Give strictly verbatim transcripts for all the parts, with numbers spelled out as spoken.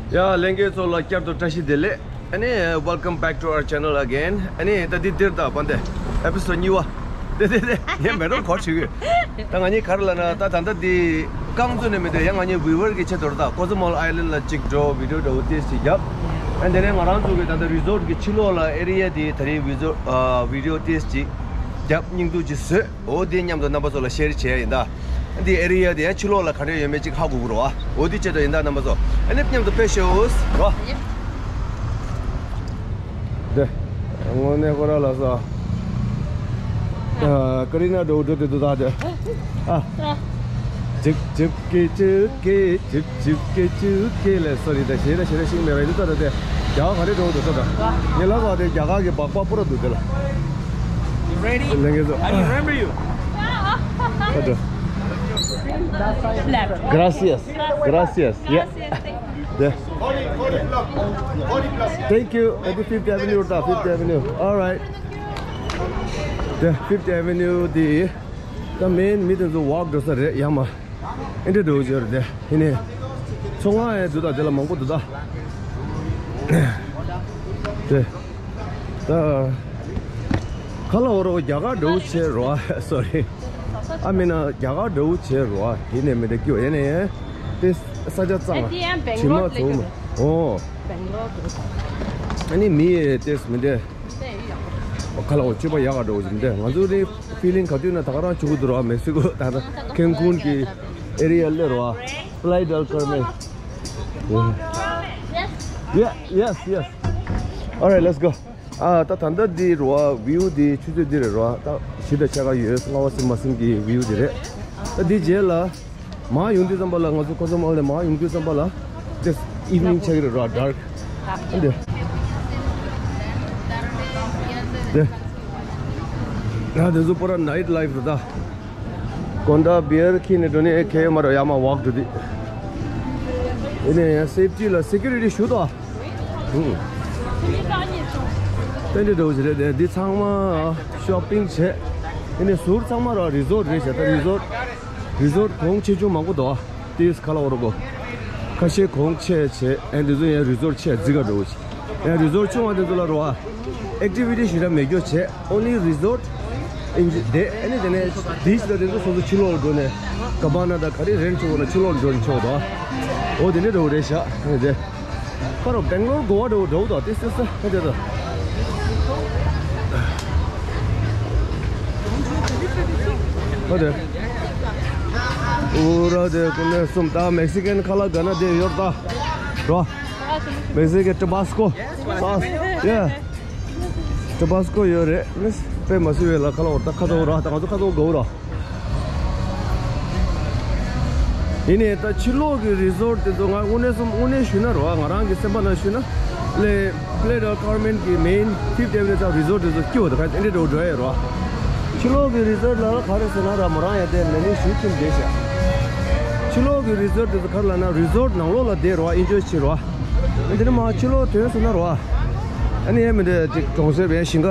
ཡ། ལྷན་རྒྱས་ཚོ་ལ་བསྐྱར་དུ་བཀྲ་ཤིས་བདེ་ལེགས། ཨ་ནི་welcome back to our channel again. ཨ་ནི་ད་འདི་འདིར་ད་པ་འདི་episode གཉིས་པ། དེ་དེ་དེ་ངས་མེ་ཏོག་གོ་བྱེད་གི། ད་ང་གཉིས་ག་རེ་ལབ་ན་ད་ད་ལྟ་འདི་རྐང་བཙུགས་ནས་མི་འདུག་ཡང་ང་གཉིས་viewer གི་ཆེད་དུ་ད་Cozumel Island ལ་གཅིག་འགྲོ་video འདྲ་བོ་ཏོག་ཙམ་བརྒྱབ། ཨ་ནི་དེ་ནས་ང་རང་ཚོ་གི་ད་ལྟ་resort གི་ཕྱི་ལོགས་ལ་area དེ་ད་རིང་resort ཨ་video ཏོག་ཙམ་བརྒྱབ། སྙིང་སྡུག་ཅིག་བཟོས། འོ་དེ་མཉམ་དུ་རྣམ་པ་ཚོ་ལ་share བྱས་ཡིན་ད། འདི་area དེ་ཡང་ཕྱི་ལོགས་ལ་ག་འདྲ་ཡོད་མེད་ཅིག་ཧ་གོ་གི་རེད་བ། འོ་དེ་ཆེད་དུ་ཡིན་ད་རྣམ་པ་ཚོ། ཨ་ནི་མཉམ་དུ་ཕེབས་ཤོག་རོ། དེ། དངོས་གནས་ཁོ་ར་ལ་ས། ཨ། ཀ་རི་ན་འགྲོ་འགྲོ་དེ་འདུག་ད་དེ། ཨ། ཅིབ་ཅིབ་ཀི་ཅིབ་ཀི་ཅིབ་ཅིབ་ཀི་ཅིབ་ཀི་ལས་sorry ད་ཞེ་ད་ཞེ་ད་ཤིང་མེད་ར་འདུག་ད་ད་དེ། རྒྱ་གར་ག་རེ་འགྲོ་འདུག་ད་ད། ངས་ལབ་པ་དེ་རྒྱ་གར་གི་སྦག་སྦག་པུ་ར་འདུག་དེ་ལ། You ready? ལེན་གི་འདུག I remember you. ད་ད། Left. Gracias. Gracias. Yeah. Gracias. Thank you. Yeah. Thank you. At the Fifth Avenue, the Fifth Avenue. All right. The Fifth Avenue, the, the main meeting the walk to the Yama. In the dojo, the, in it. So why do that? The Mongo do that. The, the, Colorado, Jaga do che roa. Sorry. I mean, uh, Jaga do che roa. In the middle, you in it. This such a song. At the end, Bangalore, like, oh. Bangalore. Any me, this, me there. ཁ་ལག་སྤྱོད་པ་ཡག་ག་འགྲོ་བཞིན་དེ་ང་ཚོ་ནི་feeling ག་དུས་ན་ད་ག་རང་བྱུང་གི་འདུག་ར། མེག་སི་ཀོ་ད་ལྟ་ཁེན་ཀུན་གྱི་area སླེབས་ར། Playa del Carmen. Yeah, yes, yes. All right, let's go. ཨ་ད་ད་ལྟ་འདི་ར་view འདི་ཆུ་ཚོད་འདི་རེད་ར། ད་ཞི་ད་ཆ་ག་ཡོད་སྔ་བ་སིམ་མ་སིམ་གྱི་view འདི་རེད། ད་འདི་རྗེས་ལ། མ་ཡོང་དུས་ཙམ་པ་ལ་ང་ཚོ་ཁོ་ཚོ་མ་ལས་མ་ཡོང་དུས་ཙམ་པ་ལ་just evening ཆགས་ཀྱི་རེད་ར། dark འདི། འདི། ང་དེ་ཚོ་པོ་ར་night life རེད་ད། དགོང་དག་beer ཁྱེར་ནས་འགྲོ་ནས་ཁེ་མ་ར་ཡ་མ་walk འགྲོ་དུས། ཨེ་ནས་ཡང་safety ལ་security ཞུ་དོ། ཧུམ། ཏན་ཏན་འགྲོ་གི་རེད་དེ། འདི་ཚང་མ་shopping བྱས། ཨེ་ནས་ཟུར་ཚང་མ་ར་resort རེད་བྱས་ད། resort resort གོང་ཆེ་ཆུང་མང་པོ་འདུག་ཨ། ཏིས་ཁ་ལ་འོ་རོ་གོ། ཁ་ཤས་གོང་ཆེ་ཆེ་ཨེ་འདི་ཚོ་ཡང་resort ཆེ་རྫི་ག་འགྲོ་གི་ཡང་resort ཆུང་བ་འདི་ཚོ་ལ་རོ་ཨ། activity ཞིག་ར་མེད་རྒྱུ་བྱས། only resort in the day ཨེ་ནི་དེ་ནས་beach ལ་དེ་ཚོ་སོ་སོ་ཕྱི་ལོགས་ལ་འགྲོ་ནས་ཀ་བ་ན་དང་ག་རེ་rent བྱེད་དགོས་ན་ཕྱི་ལོགས་ལ་འགྲོ་ནས་ཆོག་དོ། འོ་དེ་ནས་འགྲོ་རེད་ཤག་ཨེ་དེ། ཁ་རོ་Bangalore Goa འགྲོ་འགྲོ་དོ་ཏིས་ཏིས་ཨེ་དེ་དོ། ཨོ་དེ། ཨུ་ར་དེ་ཀུན་ནས་གསུམ་ད་Mexican ཁ་ལག་ག་ན་དེ་ཡོད་ད། རོ། Mexican Tabasco sauce. Yeah. Tabasco ཡོད་རེད། དཔེ་མ་སྲིད་པའི་ལ་ཁ་ལག་འོ་ད་ཁ་ཐོག་ར་ད་ང་ཚོ་ཁ་ཐོག་གོ་ར། ཡིན་ནའི་ད་ཕྱི་ལོགས་ཀྱི་resort དེ་ཚོ་ང་དངོས་གནས་སོམ་དངོས་གནས་ཞུས་ན་རོ། ང་རང་གི་སེམས་པ་ནང་ཞུས་ན་ལས་Playa del Carmen གི་main Fifth Avenue དང་resort དེ་ཚོ་སྐྱིད་པོ་དང་ཁ་ཏན་ཏན་འགྲོ་འགྲོ་ཡ་རོ། ཕྱི་ལོགས་ཀྱི་resort ལ་ག་རེ་ཟེར་ན་ར་མོ་རང་ཡ་དེ་ལས་ནི་ཞུ་ཁྱིམ་བསྡད་ཤག་ཕྱི་ལོགས་ཀྱི་resort དེ་ཚོ་ག་རེ་ལབ་ན་resort ནང་ལོགས་ལ་བསྡད་རོ། enjoy བྱེད་རོ། འདི་ནི་མ་ཕྱི་ལོགས་ཐོན་སོང་ན་རོ། ཨ་ནི་ཨེ་མི་འདི་ཅིག་གྲོང་གསེབ་ཡང་ཞིང་ཁ།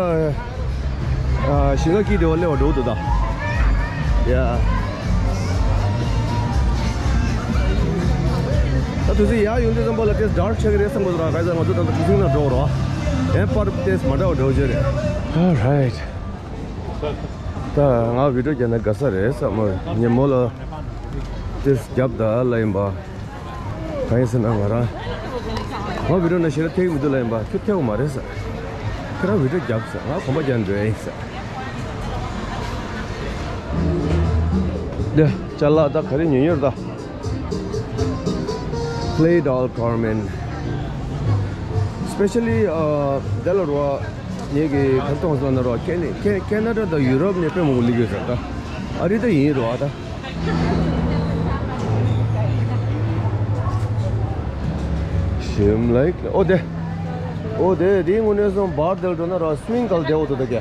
ཨ་ཞིང་ཁ་སྐྱིད་དེ་བ་སླེབས་པ་འགྲོ་འདུག་ད། ཡ། ད་དུས་ཚོད་ཡག་ཡོང་དུས་ཙམ་པ་ལ་ཏེས་dark ཆགས་ཀྱི་རེད་བསམ་པ་ར་ག་ཚ་ང་ཚོ་ད་ལྟ་གྲུ་གཟིངས་ནང་འགྲོ་རོ། ཡང་པར་ཏེས་མ་འདྲ་བ་འགྲོ་རྒྱུ་རེད། All right. ད་ང་video རྒྱག་ན་དགའ་ས་རེད་བསམ་མོ། ཉེ་མོ་ལ་ཏེས་རྒྱབ་ད་ལ་ཡིན་པ། གང་ཡིན་ཟེར་ན་ང་རང་ང་video ནང་ཞེ་དྲག་ཐེག་མི་འདུག་ལ་ཡིན་པ། ཁྱོད་ཐེག་པ་མ་རེད་ཟེར། ཁྱེད་རང་video རྒྱབ་ཟེར། ང་གོམ་པ་རྒྱག་འགྲོ་ཡིན་ཟེར། འདི་ཅ་ལག་ད་ག་རེ་ཉོ་ཉོར་ད། Playa del Carmen. Especially ཨ་དེ་ལ་རོ། ངེད་ཀྱི་གར་ཐོང་སོང་ན་རོ། ཁེ་ནི་ཁེ་ཁེ་ན་ཌ་དང་ཡུ་རོབ་ནས་དཔེ་མང་པོ་སླེབས་ཡོད་ཟེར་ད། ཨ་རི་ད་ཡིན་རོ་ཨ་ད། ཞིམ་ལའིག་ཨོ་དེ། ཨོ་དེ་དེའི་དངོས་གནས་སོང་བར་དེར་འགྲོ་ན་ར་swing གལ་དེ་འོ་དོ་དེ་ག་ཨ།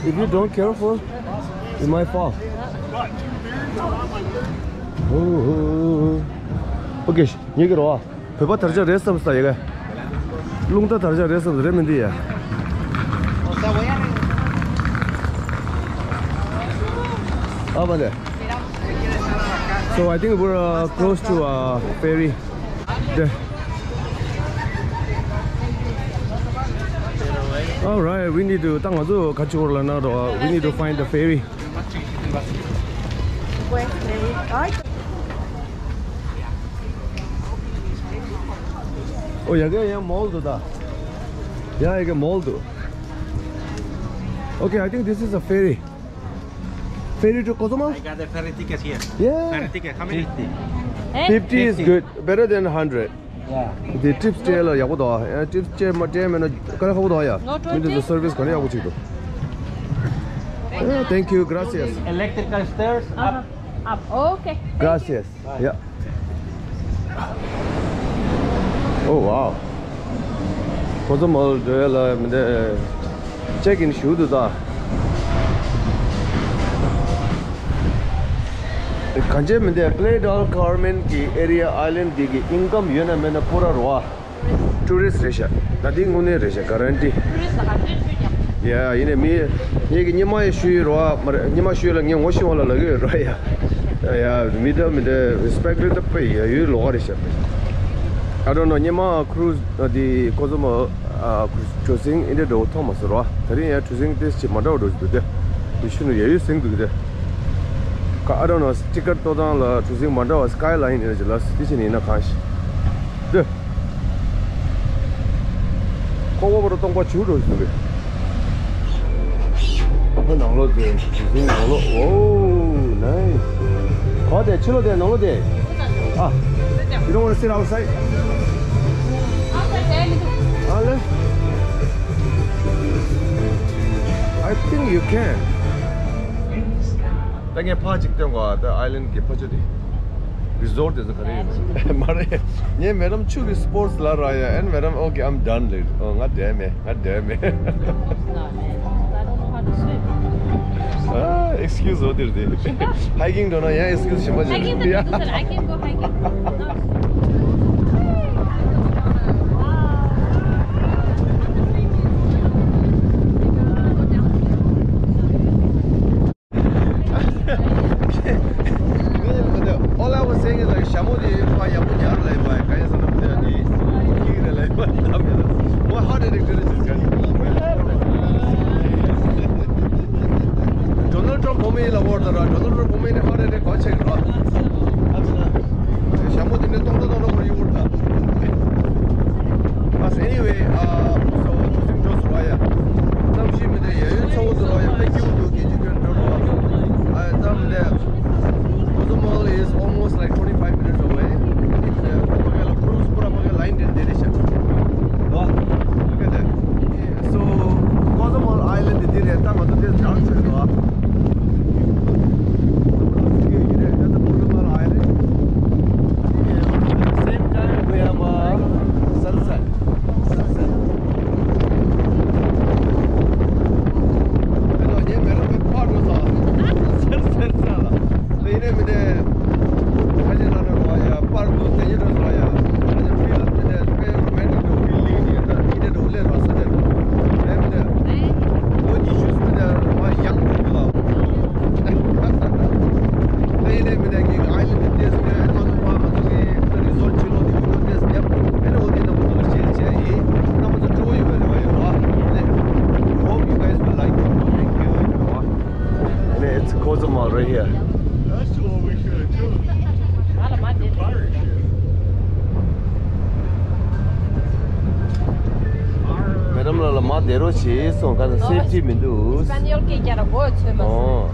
If you don't careful, you might fall. ཨོ་ཨོ་ཨོ། ཨོ་ཀེ་ཉེ་གི་རོ་ཨ། བོད་པ་དར་ཆ་རེད་བསམ་ས་ཡ་ག་རླུང་རྟ་དར་ཆ་རེད་བསམ་ས་རེད་མི་འདི་ཡ། ཨ་བ་ལེ། So I think we're uh, close to a ferry. All right, we need to, ད་ང་ཚོ་ག་ཅི་བོར་ལ་ན་རོ། We need to find the ferry. Oh, yeah, yeah, yeah, mall to da. Yeah, yeah, mall to. Okay, I think this is a ferry. Ferry to Kozhoma? I got a ferry ticket here. Yeah. Ferry ticket, how much? Fifty. Eh? Fifty is good, better than hundred. Yeah. The tips jail, yeah, what are? Tips jail, my jail, and can I hold on? Yeah. No, twenty. This is a service, can I have what you do? Yeah, thank you, gracias. Electrical stairs up. Up. Okay. Gracias. Yeah. Oh, wow. Kozhoma འགྲོ་ཡ་ལ་མི་འདི་check in ཞུ་འདུག་ད། གང་ཅི་མི་འདི་Playa del Carmen གི་area island འདི་གི་income ཡོད་ན་མེད་ན་པུ་ར་རོ་ཨ། Tourist རེད་ཤག་ད་འདི་དངོས་གནས་རེད་ཤག guarantee. Tourist ལ་hundred ཡ། ཡིན་ནའི་མི་ངེད་ཀྱི་ཉི་མ་ཡི་ཞུ་ཡི་རོ་ཨ། མ་རེད། ཉི་མ་ཞུ་ཡི་ལ་ངས་ངོ་ཤེས་པ་ལ་ལབ་ཀྱི་ཡོད་རོ་ཨ། ཡ། ཡ། མི་འདྲ་མི་འདྲ་respect རེད། ད་དཔེ་ཡ་ཡོད་ལོགས་རེད་ཤག I don't know. ཉི་མ་cruise འདི་ཀོ་ཛོ་མ་ཨ་གྲུ་གཟིངས་འདི་འདྲ་འདྲ་མཐོང་མ་སོང་རོ། ད་རིང་ཡང་གྲུ་གཟིངས་ཏོག་ཙམ་མ་འདྲ་བ་འདྲ་ཞིག་འདུག་སྟེ། དེ་ཤུ་ནུ་ཡ་ཡོད་ཟིང་འདུག་སྟེ། ཀ་I don't know. སི་ཊི་ཀར་གཏོང་སྟངས་ལ་གྲུ་གཟིངས་མ་འདྲ་བ་Skyline ཡིན་ན་ཅི་ལ་དེ་བཞིན་ཡིན་ན་གང་ཞིག་འདི། ཁོ་བོ་བོར་སྟོང་པ་བྱུག་འགྲོ་ཞིག་འདུག་སྟེ། ཨ་ཕ་ནང་ལོགས་དེ་གྲུ་གཟིངས་ནང་ལོགས། Oh, nice. ག་དེ་ཕྱི་ལོགས་དེ་ནང་ལོགས་དེ། Ah, you don't want to sit outside? Unless, I think you can. ད་ངས་ཕར་ཅིག་སྟོན་གོ། ད་island གི་ཕར་ཕྱོགས་དེ། Resort དེ་ཚོ་ག་རེ་ཡིན་ན། མ་རེད། ངས་madam ཆུ་གི་sports ལ་ར་ཡ། And madam, okay, I'm done ལེ། ཨོ་ང་བསྡད་མེད། ང་བསྡད་མེད། Ah, excuse འོ་དེར་དེ། Hiking འགྲོ་ན་ཡང་excuse ཞིམ་པོ་ཞིག Hiking ཡ། I can go hiking. All I was saying is like ཞྭ་མོ་དེ་ཕ་ཡག་པོ་ཉར་ལ་ཡིན་པ། ག་ཡིན་ཟེར་ན་མི་དེ་ཁྱི་རེད་ལ་ཡིན་པ། ད་མེད་ལ། What, how did it do this? Donald Trump བུ་མོ་ཡིན་ལ་བོར་ད་ར། Donald Trump བུ་མོ་ཡིན་ན་ཧ་རེ་རེ་གོ་ཆེ་གི་ར། ཞྭ་མོ་དེ་ནས་སྟོང་ཏོ་སྟོང་ཏོ་བོར་ཡོད་བོར་ད། But anyway, uh, so ཆུ་ཚིག་འགྲོ་ཟེར་བ་ཡ། གནམ་གཤིས་མི་འདྲ་ཡ་ཡོད་ཚ་བོ་ཟེར་བ་ཡ། ཕ་ཁྱི་བོ་འདུག་གི་ཅི་ཀྱོན་འགྲོ་བ། ཨ་གཏམ་འདྲ། Kozhoma is almost like twenty-five minutes away. It's, uh, ཕ་གི་ལ་cruise པུ་ར་ཕ་གི་line དེ་འདི་རེད་ཤག Look at that. So, Kozhoma Island འདི་རེད། ད་ང་ཚོ་དེ་ལྗང་ཆེ་རེད་བ། Same time we have a sunset. Sunset. ཟེར་ཟེར་ཟེར་ལ། དེ་ནས་མི་དེ། ཁ་ཆེ་ལ་ནི་རོ་ཡ། པར་དུ་དེ་ཉིད་རོ་ཡ། ཁ་ཆེ་ཕིལ་དེ་ནས་དཔེ་རོ་མན་ཊིག་འགྲོ་ཕིལ་ལིང་དེ་ད་ཉིད་དེ་འགྲོ་ལེ་རོ་ས་དེ་རོ། དེ་མི་དེ། ལོ་ཉི་ཤུ་སུ་དེ་མ་ཡང་འགྲོ་གི་ལ། དེ་ནས་མི་དེ་གི་ཨའི་ལེན་ཌི་དེ་སུ་དེ་ཨེ་ནོ་ནོ་པ་ང་ཚོ་གི་རི་སོར་ཊི་ཕྱི་ལོགས་དེ་ཀུ་ནོ་དེ་སུ་ཡབ། ཨེ་ནོ་འོ་དེ་ན་མ་ཚོ་ལ་ཤེས་བྱས་ཡིན། ན་མ་ཚོ་ཀྲོ་ཡོད་པ་རེ་བ་ཡོད་བ། དེ་Hope you guys will like it. Thank you. And it's Kozhoma right here. That's what we should do. Madam ལ་ལ་མ་བསྡད་རོགས་བྱེད་སོང་། ག་ས་སེབ་ཊི་མི་འདུག Español སྐད་རྒྱག་ར་གོ་ཚོད་མ་སོང་། ཨོ།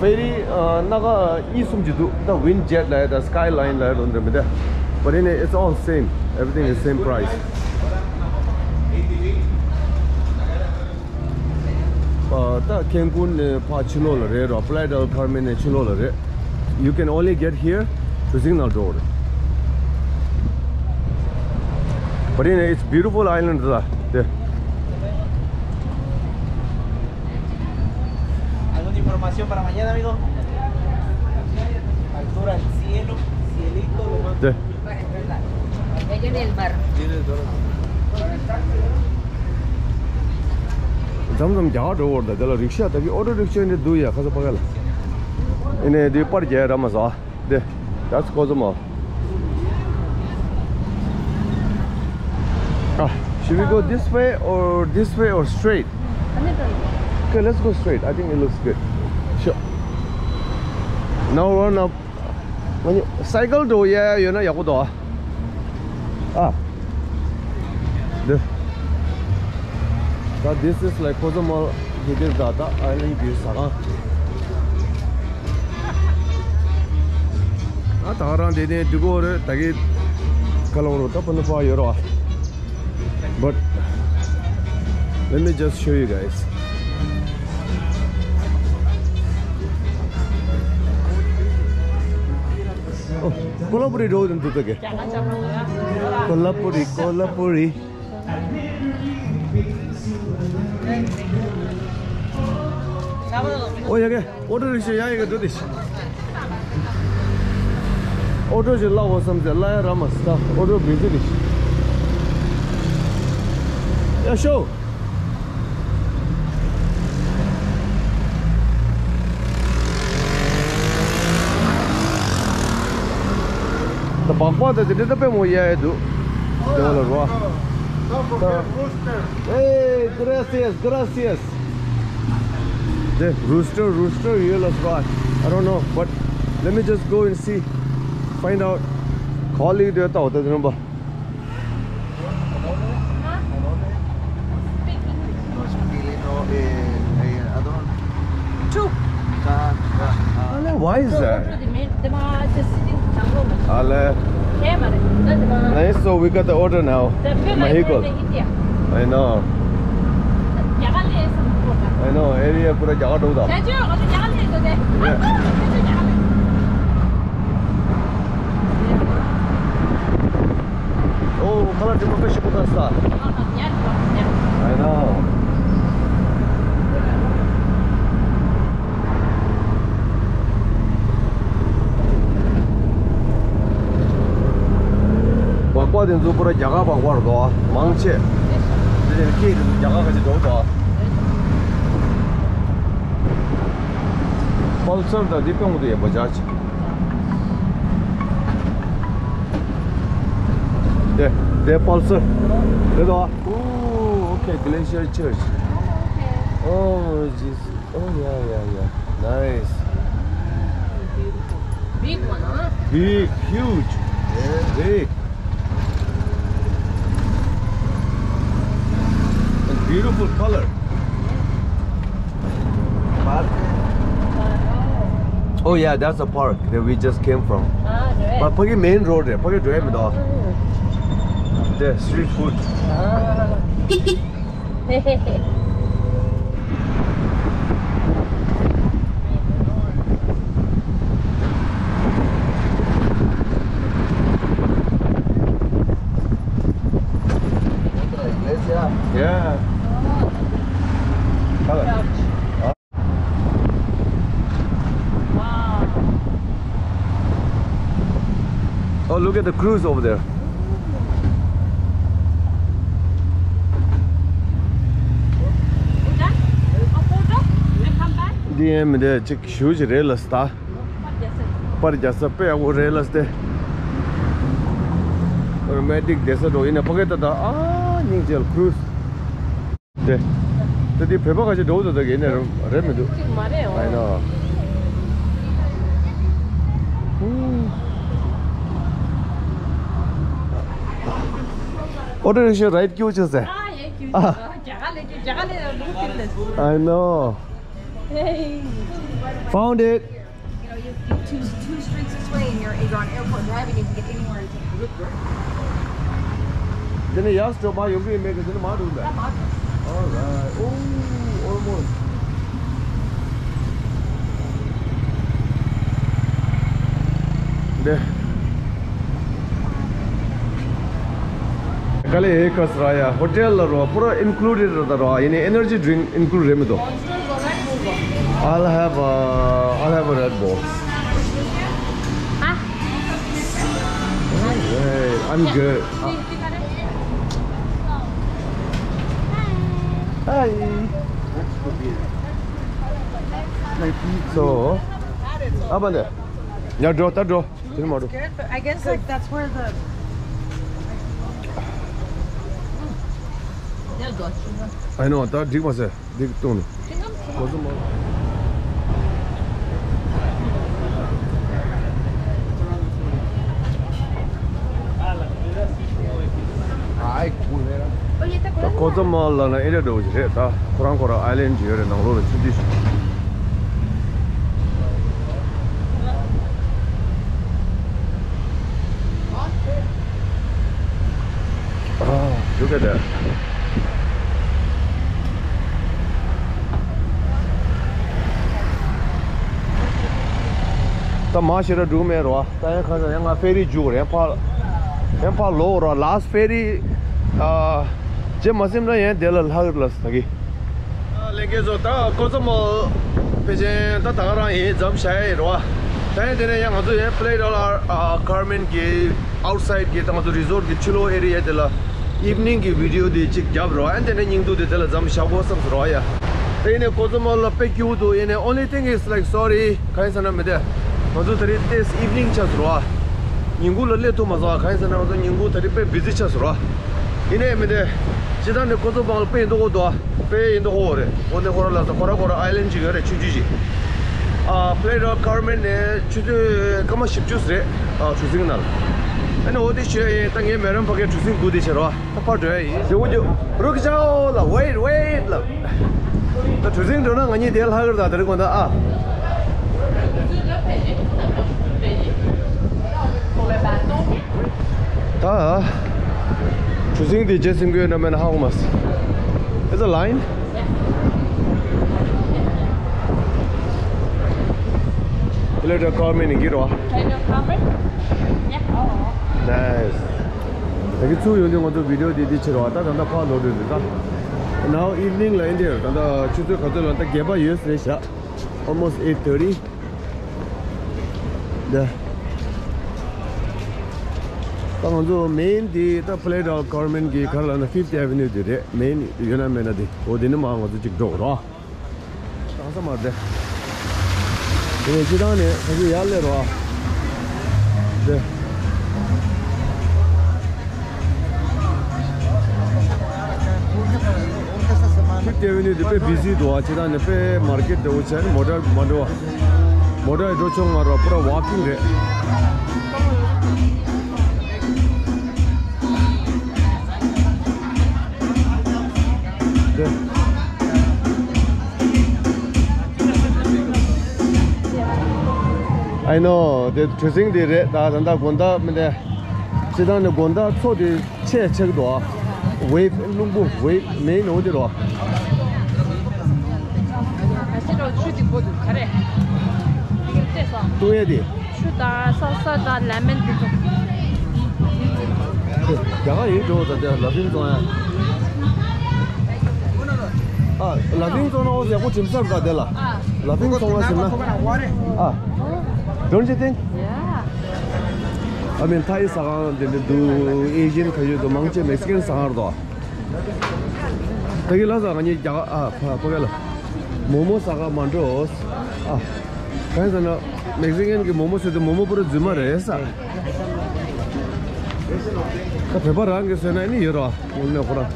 Ferry སྣ་ཁ་གཉིས་གསུམ་ཅིག་འདུག་ད་Wind Jet ལ་ཡ་ད་Skyline ལ་ཡ་རོ་འདྲ་མི་འདྲ། But anyway, it's all same. Everything is same price. ད་Cancun ནས་ཕར་ཕྱི་ལོགས་ལ་རེད་རོ། Playa del Carmen ནས་ཕྱི་ལོགས་ལ་རེད། You can only get here གྲུ་གཟིངས་ནང་འགྲོ་རེད། But anyway, it's beautiful island ད་དེ། ¿Alguna información para mañana, amigo? Altura del cielo, cielito, lo más. Sí. Allá en el mar. མཚམས་མཚམས་རྒྱ་གར་འགྲོ་བར་དང་དེ་ལ་རིག་ཤ་ད་གི་ཨོ་ཊོ་རིག་ཤ་འདི་འདུག་ཡ། ཁ་ས་ཕ་ག་ལ་ཨེ་ནས་འདི་པར་རྒྱག་ར་མ་ཟ་དེ། That's Cozumel. Ah, should we go this way or this way or straight? Okay, let's go straight. I think it looks good. Sure. Now run up. When you cycle འགྲོ་ཡ་ཡོད་ན་ཡག་པོ་འདུག་ཨ། Ah. The, but this is like Cozumel. This is the island view. ཨ་ད་ག་རང་དེ་ནས་འདི་གོ་རེད། ད་གི་ག་ལོང་རོ་ད་ཕ་ནུ་ཕ་ཡོད་རོ། But let me just show you guys. Oh, ཀོ་ལ་པུ་རི་འགྲོ་འདུག་ད་གི། ཀོ་ལ་པུ་རི། ཀོ་ལ་པུ་རི། ཨོ་ཡ་གི། ཨོ་ཊོ་རིག་ཤ་ཡ་ཡ་གི་འགྲོ་དེ་ཤི། ཨོ་ཊོ་ཞིག་གླ་འོ་བསམ་ཚེ་གླ་ཡ་ར་མ་སི་ད། ཨོ་ཊོ་བི་ཟི་དེ་ཤི། ཡ་ཤོ། ད་སྦག་སྦག་ད་དེ་འདྲ་ད་དཔེ་མོ་ཡ་ཡ་འདུག་དེ་བ་ལ་རོ། Hey, gracias, gracias. The rooster, rooster, you lost right. I don't know, but let me just go and see, find out. Calling the auto, the number. Huh? Speak English. No, speak English, no, eh, eh, I don't. Two. Why is that? Ale. Nice, so we got the order now. Mahikol. I know. I know, area pura jaga doda. Yeah. Oh, color different, fish put us. I know. སྦག་སྦག་དེ་ཚོ་པུ་ར་རྒྱ་གར་སྦག་སྦག་རེད་དོ། མང་ཆེ། དེ་ནས་སྐད་དེ་ཚོ་རྒྱ་གར་ག་ཅིག་འགྲོ་དོ། པལ་སར་དང་དེ་སྟོང་དུ་ཡོད་པ་འཇག་ཅིག་དེ་དེ་པལ་སར་རེད་དོ། Oh, okay, Glacier Church. Oh, jeez. Oh, yeah, yeah, yeah. Nice. Big one, huh? Big, huge. Yeah. Big. And beautiful color. Park. Oh, yeah, that's a park that we just came from. Ah, right. But ཕ་གི་main road རེད། ཕ་གི་འགྲོ་ཡ་མི་འདུག་དེ་street food. Ah. Yeah. Hello. Wow. Oh, look at the cruise over there. You done? A photo? And come back? D M འདི་ཅིག་ཞུ་ཅིག་རེད་ལ་སྟ། པར་རྒྱག་ས་དཔེ་ཡག་པོ་རེད་ལ་སྟེ། Romantic བསྡད་ས་འགྲོ་ཡིན་ན་ཕ་གི་ད་ད་ཨ་སྙིང་རྗེ་ལ་cruise། དེ། ད་དེ་བོད་པ་ཁ་ཤས་འགྲོ་འདུག་ད་གི་ནས་རེད་མི་འདུག་གཅིག་མ་རེད་འོ། I know. ཨོ་ཊོ་རི་ཤ་རའིཌ་སྐྱོ་ཆེ་ཟེར། ཨ་ཡེ་སྐྱོ་ཆེ། རྒྱ་གར་ལས་སྐྱོ། རྒྱ་གར་ལས་ལུགས་དེ་ལས། I know. Hey. Found it. You know, you, you two, two streets this way and you're, you're on Airport Drive and you can get anywhere in Vancouver. དེ་ནས་ཡར་འགྲོ་མ་ཡོང་གི་མེད་གི། དེ་ནས་མ་འགྲོ་འདྲ། ཡ་མ་འགྲོ། All right. Oh, almost. དེ། ག་ལེ་ཧེ་ཁ་སི་ར་ཡ། ཧོ་ཊེལ་ལ་རོ། པུ་ར་included ར་ད་རོ། ཡིན་ནི་energy drink include རེད་མི་འདུག I'll have a, I'll have a Red Bull. Huh? Hey, I'm good. Hi. So, ཨ་བ་འདི། ཡར་འགྲོ་ད་འགྲོ། དེ་མ་འགྲོ། Good, but I guess, like, that's where the I know, ད་འགྲིག་མ་ཟེར། འགྲིག་བཏང་ནས། གོ་ཚོད་མ། ད་གོ་ཚོད་མ་ལབ་ན་ཨེ་ར་འགྲོ་གི་རེད། ད་ཁོ་རང་ཁོ་རང་ཨའི་ལན་ཅིག་ཡོད་རེད། ནང་ལོགས་ལ་ཆུ་དུས། Ah, look at that. ད་མ་ཤེས་ར་འགྲོ་མེད་རོ། ད་ཡང་ཁ་སང་ཡང་ང་ཕེ་རི་རྒྱུག་རེད། ཡང་ཕར་ཡང་ཕར་ལོག་རོ། ལཱསི་ཕེ་རི་ཨ་རྗེས་མ་སེམས་ན་ཡང་དེ་ལ་ལྷག་རེད་ལ་ད་གི། ལྷན་རྒྱས་ཚོ། ད་ཀོ་ཙོ་མོལ་ཕལ་ཆེར་ད་ད་ག་རང་ཡིན། འཛོམས་བྱ་ཡ་ཡིན་རོ། ད་ཡིན་དེ་ནས་ཡང་ང་ཚོ་ཡང་Playa del Carmen གི་outside གི་ད་ང་ཚོ་resort གི་ཕྱི་ལོགས་area དེ་ལ་evening གི་video དེ་གཅིག་བརྒྱབ་རོ། ཨ་དེ་ནས་སྙིང་སྡུག་དེ་དེ་ལ་འཛོམས་བྱ་དགོས་བསམ་སོང་རོ་ཡ། ད་ཡིན་ནས་ཀོ་ཙོ་མོལ་ལ་དཔེ་སྐྱིད་པོ་འདུག་ཡིན་ནས་only thing is like sorry གང་ཡིན་ཟེར་ན་མི་དེ་ང་ཚོ་ད་རེས་ཏེས་evening ཆགས་སོང་རོ། ཉིན་གུང་ལ་སླེབས་ཐུབ་མ་སོང་། གང་ཡིན་ཟེར་ན་ང་ཚོ་ཉིན་གུང་ད་རེས་དཔེ་busy ཆགས་སོང་རོ། ཡིན་ནས་མི་དེ་སྤྱིར་བཏང་ནས་ཀོ་ཙོ་མོལ་དཔེ་ཡིན་མདོག་ཁ་པོ་འདུག་དཔེ་ཡིན་མདོག་ཁ་པོ་རེད། འོ་ནས་ཁོ་རང་ལ་ཁོ་རང་ཁོ་རང་island ཅིག་ཡོད་རེད། ཆུང་ཆུང་ཅིག་ཨ་Playa del Carmen ནས་ཆུ་ཚོད་སྐར་མ་བཞི་བཅུ་རེད། ཨ་གྲུ་གཟིངས་ནང་། ཨ་ནི་འོ་དེ་ཞུ་ཡ་ཡིན། ད་ངའི་མེ་རམ་ཕ་གིའི་གྲུ་གཟིངས་སྒུག་བསྡད་བྱས་རོ། ད་ཕར་འགྲོ་ཡ་ཡིན། རྒྱུག་རྒྱུག་རུག་ཅའོ་ལ་wait wait ལ། ད་གྲུ་གཟིངས་འགྲོ་ན་ང་གཉིས་དེར་ལྷག་གི་རེད། ད་དེ་རིང་དགོང་དག་ཨ། ད་གྲུ་གཟིངས་དེ་རྗེས་ཟིན་དགོས་ན་མེད་ན་ཧ་གོ་མ་སོང་། It's a line. Playa del Carmen གི་རོ། Playa del Carmen? Yeah. Nice. ད་གི་ཚུར་ཡོང་དུས་ང་ཚོ་video འདི་འདི་བྱེད་རོགས། ད་ད་ལྟ་ཕར་ལོག་འགྲོ་འདུག་ད་now evening ལ་ཡིན་དེ། ད་ལྟ་ཆུ་ཚོད་ག་ཚོད་ལ་ད་བརྒྱད་པ་ཡོད་ཟེར་བཞག Almost eight thirty. ད་ད་ང་ཚོ་main འདི་ད་Playa del Carmen གི་ག་རེ་ལབ་ན་Fifth Avenue འདི་རེད། main ཡོད་ན་མེད་ན་འདི། འོ་འདི་ནས་མར་ང་ཚོ་གཅིག་འགྲོ་རོགས། གང་ས་མར་བསྡད། དེ་ནས་སྤྱི་བཏང་ནས་ཁ་ཤས་ཡར་སླེབས་རོགས། དེ། Fifth Avenue དེ་དཔེ་busy འདུག་ཨ། སྤྱི་བཏང་ནས་དཔེ་market འདྲ་བོ་བྱས་ནས་མོ་ཊ་མ་འགྲོ་བ། མོ་ཊ་འགྲོ་ཆོག་མ་རེད། པུ་ར་walking རེད། དེ། I know དེ་གྲུ་གཟིངས་དེ་རེད། ད་ད་ལྟ་དགོང་དག་མི་འདྲ། སྤྱིར་བཏང་ནས་དགོང་དག་མཚོ་དེ་ཆེ་ཆགས་འདུག་ཨ། wave རླུང་བུ་wave མེད་ནོ་དེ་རོ། ཨ་ཕྱི་དྲོ་ཆུ་སྡིག་པོ་འདུག་ག་རེ། འདིར་བལྟས་སོང་། ལྟོས་ཡས་དེ། ཆུ་དང་ས་ས་དང་ལེ་མོན་དེ་ཚོ། རྒྱ་གར་ཡིན་འགྲོ་ད་དེ་ལ་ཕིང་བཙོང་ཡ། ཨ་ལ་ཕིང་བཙོང་ན་འོ་ཟེ་ཁོ་གྲིམ་ས་རུ་ད་དེ་ལ། ལ་ཕིང་བཙོང་ན་ཟེར་ན། ཨ། Don't you think? Yeah. I mean, Thai ཟ་ཁང་དེ་འདྲ་འདུག Asian ཁ་ཤས་འདུག་མང་ཆེ་Mexican ཟ་ཁང་རེད་དོ། ད་གི་ལ་ས་ང་གཉིས་རྒྱ་གར་ཨ་ཕ་ཕ་ག་ལ་མོ་མོ་ཟ་ག་མ་འགྲོ། ཨ་གང་ཟེར་ན་Mexican གི་མོ་མོ་ཟེར་དུས་མོ་མོ་པུ་ར་རྫུན་མ་རེད་ས། ད་བོད་པ་རང་གི་ཟེར་ན་ཨ་ནི་ཡོད་ར་ངོ་ནས་ཁོ་ར།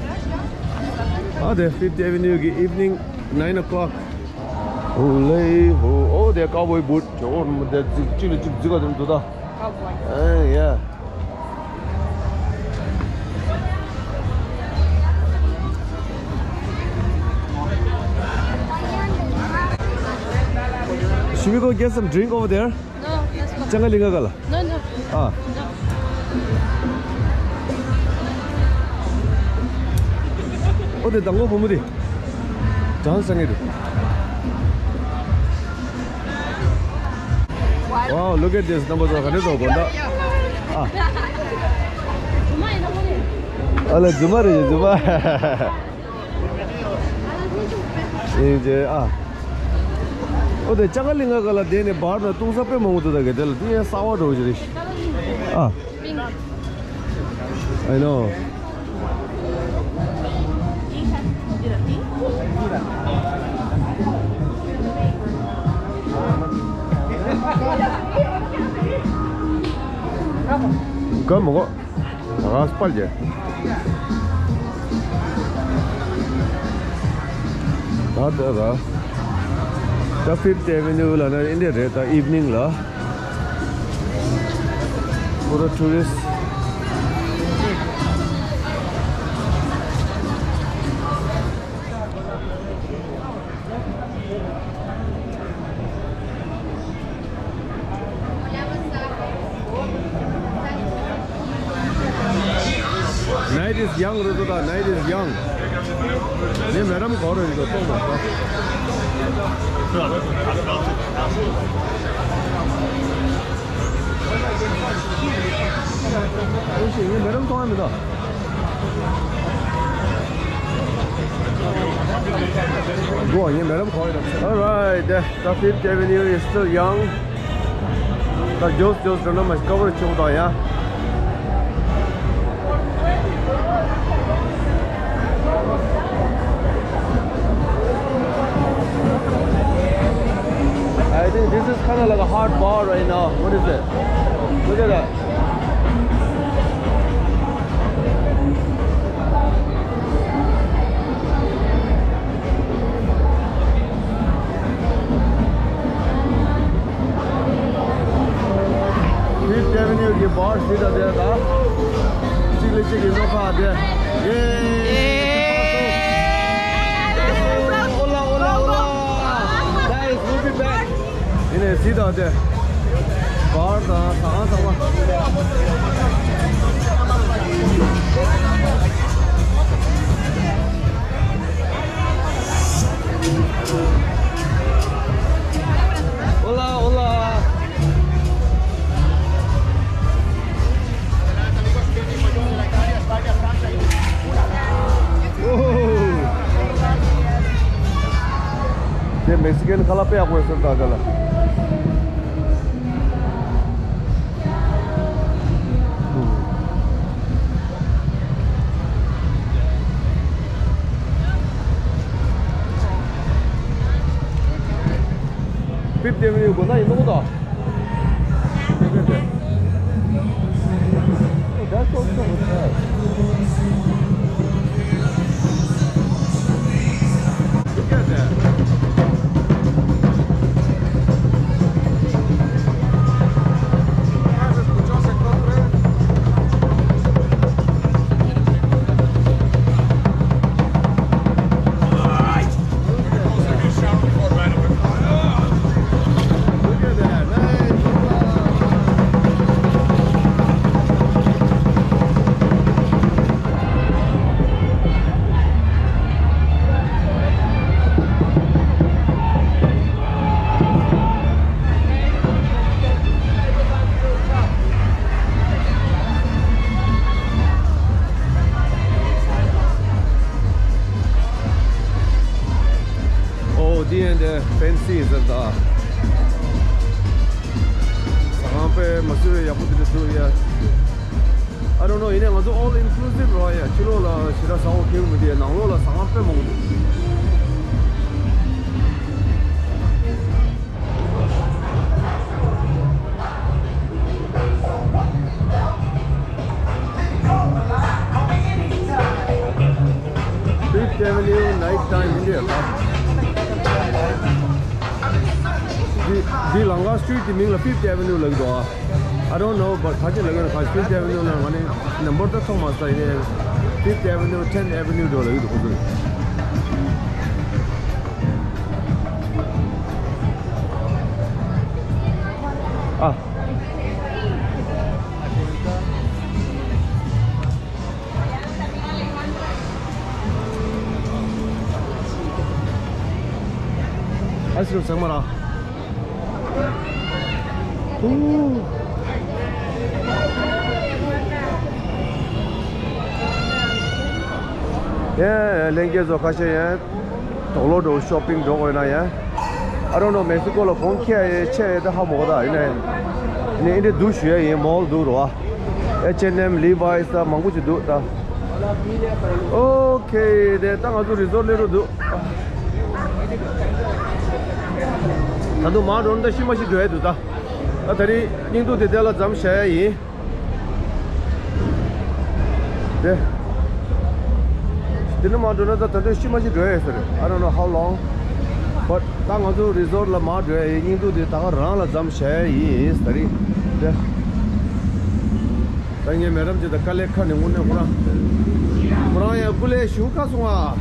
ཨ་དེ་Fifth Avenue གི་evening nine o'clock. ཧུ་ལེ་ཧུ། ཨོ་དེ་cowboy boot ཇོ་བོ་མི་དེ་གཅིག་གཅིག་ལ་གཅིག་འཛུལ་ག་དེ་འདུག་ད། Cowboy. ཨེ་ཡ། Should we go get some drink over there? No, that's fine. ཅང་ག་ལི་ང་ག་ལ། No, no. ཨ། ཨོ་དེ་དང་པོ་བུ་མོ་དེ། ཅང་སང་ངེ་དུ། Wow, look at this. རྣམ་པ་ཚོ་ག་འདྲ་འདུག་དགོང་དག་ཨ། ཨ་ལ་རྫུན་མ་རེད་རྫུན་མ། ཨིན་ཇེ་ཨ། ཨོ་དེ་ཅང་ག་ལི་ང་ག་ལ་དེ་ནས་བར་ན་ཏུང་ས་དཔེ་མང་པོ་འདུག་ད་གེ་དེ་ལ་དེ་ཡང་གསར་པ་འདྲ་བོ་ཞིག་རེད། ཨ། I know. ག་མོ་གོ། ད་ག་སྤར་རྒྱ། ད་ད་ད། ད་Fifth Avenue ལ་ན་ཨིན་ཌི་རེད་ད་evening ལ། For the tourist. Night is young རེད་དོ། ད་night is young. ངས་མེ་ཌམ་གོ་རེད་དོ། གཏོང་མ་ཐག་ཨོ་ཤི་ངས་མེ་ཌམ་གཏོང་ཡ་མི་འདུག Go on, you madam, call it up. All right, the, the Fifth Avenue is still young. The Joe's Joe's don't know much cover chung da ya. I think this is kind of like a hot bar right now. What is it? Look at that. Fifth Avenue གི་bar seat དེ་ད། གཅིག་ལ་གཅིག་གི་རྣོ་ཁ་དེ། Yay! Hola, hola, hola! Guys, we'll be back. ཡིན་ནའི་གཟིགས་དང་དེ། བར་དང་ཟ་ཁང་ཚང་མ། Hola, hola. དེ་མེག་སི་ཀན་ཁ་ལག་དཔེ་ཡག་པོ་ཡོད་ཟེར་ད་དེ་ལ། Fifth Avenue དགོན་ན་ཡིན་ནོ་ད། That's also hotel. Look at that. Oh, the and the fancy is the. ཟ་ཁང་དཔེ་མ་སྲིད་པའི་ཡག་པོ་དེ་འདྲ་འདུག་ཡ། I don't know. ཡིན་ནའི་ང་ཚོ་all inclusive རེད་ཡ། ཕྱི་ལོགས་ལ་ཞེ་དྲག་ཟ་འོ་ཁེ་མི་འདུག་ཡ། ནང་ལོགས་ལ་ཟ་ཁང་དཔེ་མང་པོ་འདུག Fifth Avenue night time ཡིན་འདུག་ཡ། འདི་འདི་ལང་ཀ་street གི་མིང་ལ་Fifth Avenue ལབ་ཀྱི་འདུག་ཨ། I don't know, but ཁ་ཆེ་ལབ་ཀྱི་ན་ཁ་Fifth Avenue ལ་ང་ནི་number ད་མཐོང་མ་སོང་། ཡིན་ནའི་Fifth Avenue, Tenth Avenue འགྲོ་ལབ་ཀྱི་འདུག་ཁོ་ཚོས། ཨ། Ice cream ཚང་མ་ར། ཨུ། ཡ་ལྷན་རྒྱས་ཚོ་ཁ་ཤས་ཡ། དོག་ལོ་འགྲོ་shopping འགྲོ་དགོས་ན་ཡ། I don't know, མེག་སི་ཀོ་ལ་གོང་ཁེ་ཡ་ཆེ་ཡ་ད་ཧ་མོ་གོ་ད་ཡིན་ནའི། ནི་ཨིན་དྲི་འདུག་ཞུ་ཡ་ཡིན། mall འདུག་རོ། H and M, Levi's ད་མང་པོ་ཅིག་འདུག་ད། Okay, དེ་ད་ང་ཚོ་resort སླེབས་འགྲོ་འདུག་ད་དུང་མར་འགྲོ་ན་ད་ཤི་མ་ཤི་འགྲོ་ཡ་འདུག་ད། ད་ད་རིང་སྙིང་སྡུག་དེ་དེ་ལ་མཚམས་བཞག་ཡ་ཡིན། དེ། དེ་ནས་མར་འགྲོ་ན་ད་ད་དུང་ཤུལ་མ་ཞིག་འགྲོ་ཡས་ཟེར། I don't know how long. But ད་ང་ཚོ་resort ལ་མར་འགྲོ་ཡས་ཡིན། སྙིང་སྡུག་དེ་ད་ག་རང་ལ་མཚམས་བཞག་ཡས་ཡིན་ཟེར་རེད། དེ། ད་ངའི་མེ་ཌམ་ཅིག་དང་དཀའ་ལས་ཁག་ནས་དངོས་གནས་ཁོ་རང་། ཁོ་རང་ཡང་སྐུ་ལས་ཞུ་ཁ་སོང་ཨ།